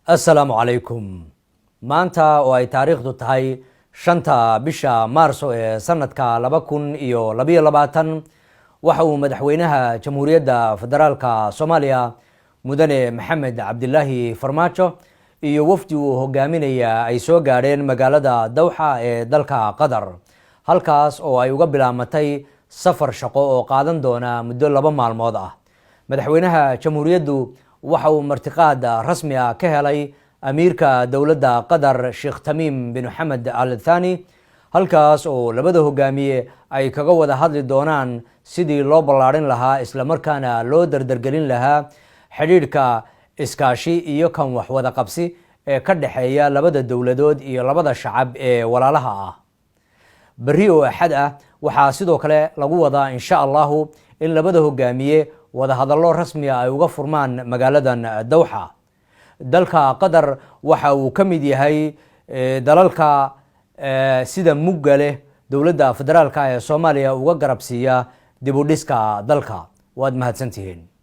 Assalaamu calaykum. Maanta oo ay taariikhdu tahay 5-ta bisha Maarso ee sanadka 2022, waxa uu madaxweynaha Jamhuuriyadda Federaalka Soomaaliya, Mudane Maxamed Cabdilaahi Farmaajo, iyo wafdi uu hogaaminaya ay soo gaadheen magaalada Dawxa ee dalka Qatar, halkaas oo ay uga bilaamatay safar shaqo oo qaadan doona muddo 2 maalmood ah. Madaxweynaha jamhuuriyaddu waxa uu martiqaad rasmi ah ka helay amiirka dowladda Qatar, Sheekh Tamiim bin Xamed Al Thani, halkaas oo labada hogaamiye ay kaga wada hadli doonaan sidii loo ballaarin lahaa islamarkaana loo dardargelin lahaa xidhiidhka iskaashi iyo kan waxwada qabsi ee ka dhexeeya labada dowladood iyo labada shacab ee walaalaha ah. Berri oo Axad ah waxaa sidoo kale lagu wadaa, insha Allahu, in labada hogaamiye wadahadallo rasmiga ay uga furmaan magaaladan Dawxa. Dalka Qatar waxa uu ka mid yahay dalalka sida mugga leh dowladda federaalka ee Soomaaliya uga garab siiya dib u dhiska dalka. Waad mahadsantihiin.